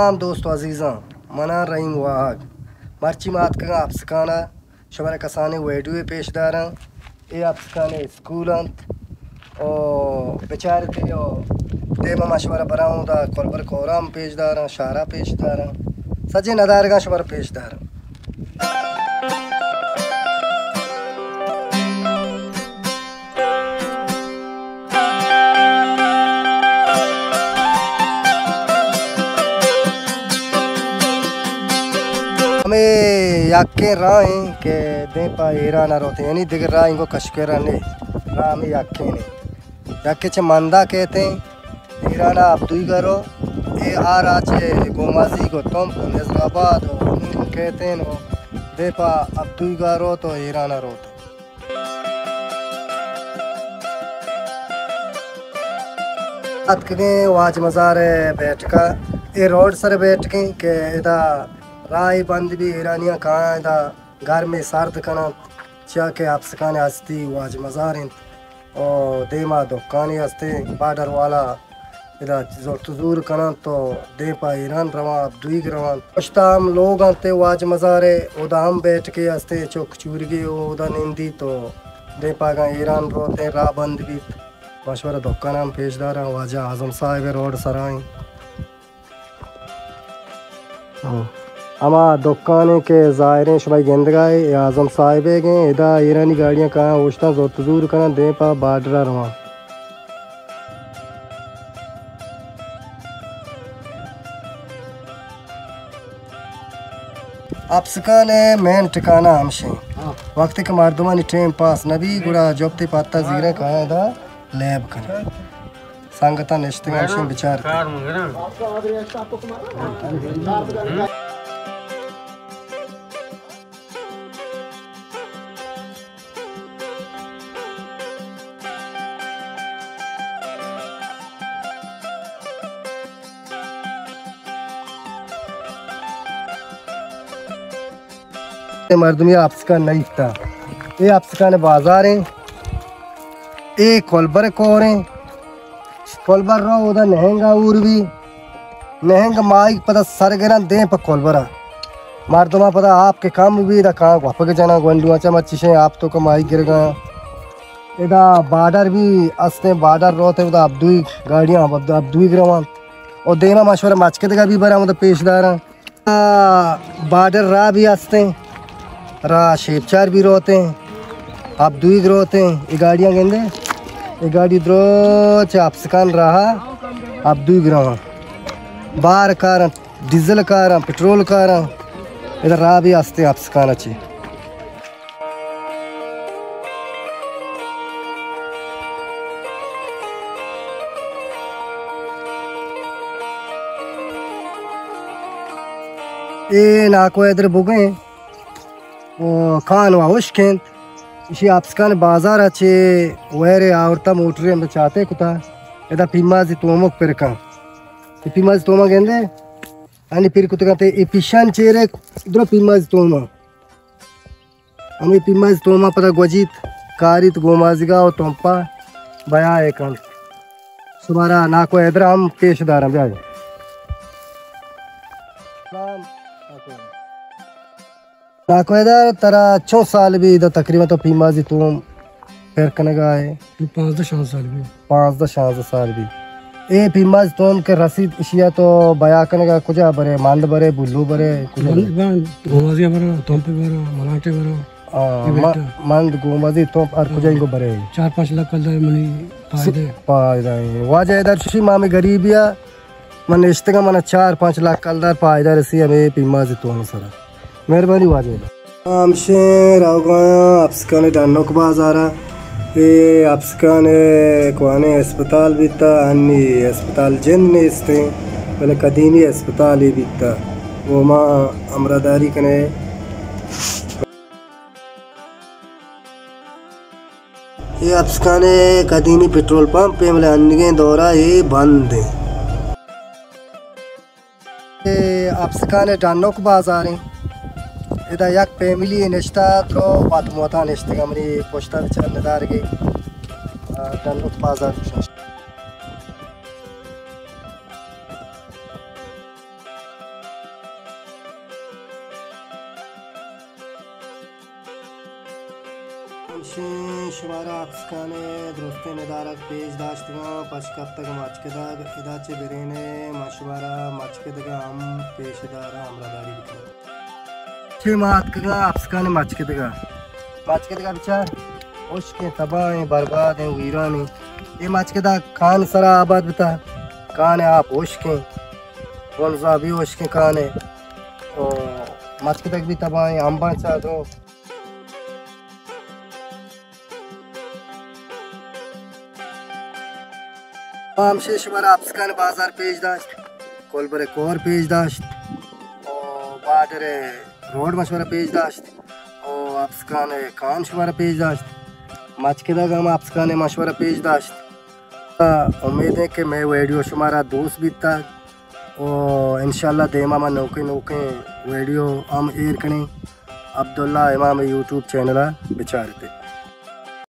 سلام دوست و عزیزاں، من آں رحیم واہگ۔ مرچی ما اتکگاں اپسکان ءَ، شمارا کسانیں ویڈیوے پیش داراں۔ اے اپسکان ءِ اسکول انت و بچارتے و دیم ءَ ما شمارا براں اودا کولبر کورام پیش داراں، شارا پیش داراں، سجیں ندارگاں شمارا پیش داراں۔ ہمے یکیں راہ ایں کہ دیم پہ ایران ءَ روت، یعنی دگہ راہ انگو کشکر ءَ نے، راہ ہمے یکیں نے۔ یکے چہ مندا کیت ایں، ایران ءَ ابدویگ ءَ رو، اے آ راہ چہ گومازیگ و تمپ و نظر آباد و ہمینگو کیت ایں و دیم پہ ابدویگ ءَ روت و ایران ءَ روت۔ اتکگیں واجہ مزار ءِ بیٹک ءَ، اے روڈ سر ءِ بیٹک ایں کہ ادا راہ بند بی، ایرانیاں کایاں ادا گرمے سرد کننت، چیا کہ اپسکان ءِ ہستی واجہ مزار انت و دیما دکانے ہستیں، بارڈر والا ادا زرت زور کننت و دیم پہ ایران روان، ابدویگ روان۔ پشتا ہم لوگ انت واجہ مزار ءِ، اودا ہم بیٹکے ہستیں، چک چورگے اودا نندیت و دیم پہ اگاں ایران روتیں راہ بند بیت۔ ما شمارا دکان ہم پیش داراں، واجہ اعظم صاحب ءِ روڈ سرا ایں۔ ہما دکان ایں کہ ظاہریں شمئے گندگا اے، اے اعظم صاحب ءِ گیں، ادا ایرانی گاڑیاں کایاں اوشتاں زرت زور کناں دیم پہ بارڈر ءَ رواں۔ اپسکان ءِ مین ٹھکانہ ہمشیں۔ ہاں۔ وقتی کہ مردمانی ٹیم پاس نہ بی، گڑا جپتے پتہ زیریں کایاں ادا لیب کنیں۔ سنگتاں نشتگ ہمشیں بچار۔ اے مردمی اپسکان نئیتا۔ اے اپسکان بازاریں۔ اے کولبر کوریں۔ کولبر رو اودا نہنگا اور بی۔ نہنگ ماہیگ پدا سر گرن دیں پہ کولبرا۔ مردماں پدا آپ کہ کم بی، ادا کاں گوپگ جناں گونڈواں چہ مرچی شیں آپ توکا ماہیگ گرگاں۔ ادا بارڈر بی استیں، بارڈر روت، ادا ابدویگ گاڑیاں اب-، ابدویگ روان۔ او دیما ما شمارا مچکدگا بی براں، ادا پیش داراں۔ آ، بارڈر راہ بی استیں، راہ شیپچار بی روتیں، ابدویگ روتیں۔ اے گاڑیاں گندے، اے گاڑی درو چہ اپسکان راہ ابدویگ رواں۔ بار کاراں، ڈیزل کاراں، پٹرول کاراں، ادا راہ بی استیں اپسکان چہ۔ اے ناکو حیدر بگیں، او کان و ہشک انت۔ اشی اپسکان بازار چہ ویرے آورتا، موٹرے ہم چاتے کتا۔ ادا پیمازی تومک پر کن۔ اے پیمازی تومک گندے؟ انی پر کتگا تے اے پیشان چیرک درو پیمازی تومک۔ ہمے پیماز توما پدا گوجیت، کاریت گومازیگا و تمپا بیا اے کنت۔ شمارا ناکو حیدر ہم پیش داراں، بیا۔ سلام، ناکو حیدر۔ ناکو حیدر، ترا چون سال بی دا تقریباً تو پیمازی توم پر کنگا ئے؟ پانزدہ شانزدہ سال بی۔ پانزدہ شانزدہ سال بی۔ اے پیماز توم کہ رسید اشیا تو بیا کنگا کجا برے؟ مند برے، بلو برے، کجا برے؟ مند، مند، گومازی برا، تومپی برا، ملانٹے برا۔ آ، اے بیٹا۔ م-، مند، گومازی، تومپ ہر کجا، ہاں، انگو برے۔ چار پانچ لاکھ کلدار منی فائدہ۔ فائدہ ایں۔ واجہ حیدر چشی ما ہمے غریبیا من نشتگاں، من چار پانچ لاکھ کلدار فائدہ رسی ہمے پیماز توم سرا۔ مہربانی واجہ۔ ہمشیں روگایاں اپسکان ڈنوک بازارا۔ اے اپسکان کوہنیں ہسپتال بیتا، انی ہسپتال جند نیستیں، بلے قدیمی ہسپتالے بیتا۔ گوں ما ہمراہداری کنے۔ اے اپسکان ءِ قدیمی پٹرول پمپ ایں، بلے انیگیں دورا اے بند ایں۔ اے اپسکان ءِ ڈنوک بازار ایں۔ ادا یک فیملی نشتہ، درو وت موتا نشتگا، منی پشتا بچار ندارگے، آ، ڈنوک بازار گوشاں۔ شمارا اپسکان ءِ درستیں ندارگ پیش داشتگاں، پشکپتگ مچکدگ، ادا چہ برین ءَ ما شمارا مچکدگ ءَ ہم پیش داراں، ہمراہداری بکنت۔ چہ ما اتکگاں اپسکان ءِ مچکدگ ءَ۔ مچکدگ ءَ بچار، ہشکیں، تباہیں، بربادیں، ویرانیں۔ اے مچکدگ کان سرا آباد بوتگ، کان ءِ آپ ہشکیں، بنزا بھی ہشکیں کان ءِ۔ او مچکدگ بھی تباہیں، امباں چا درو۔ ما ہمشی شمارا اپسکان بازار پیش داشت، کولبر کور پیش داشت، او بارڈر روڈ مشورہ پیش داشت، او اپسکان کان شمارا پیش داشت، مچکدگ ہم اپسکان مشورہ پیش داشت۔ امید ہے کہ مئے ویڈیو شمارا دوست بیتگ، او انشاءاللہ دیما ما نوکیں نوکیں ویڈیو ہم ایر کنیں۔ عبداللہ امام یوٹیوب چینل ءَ بچارتے۔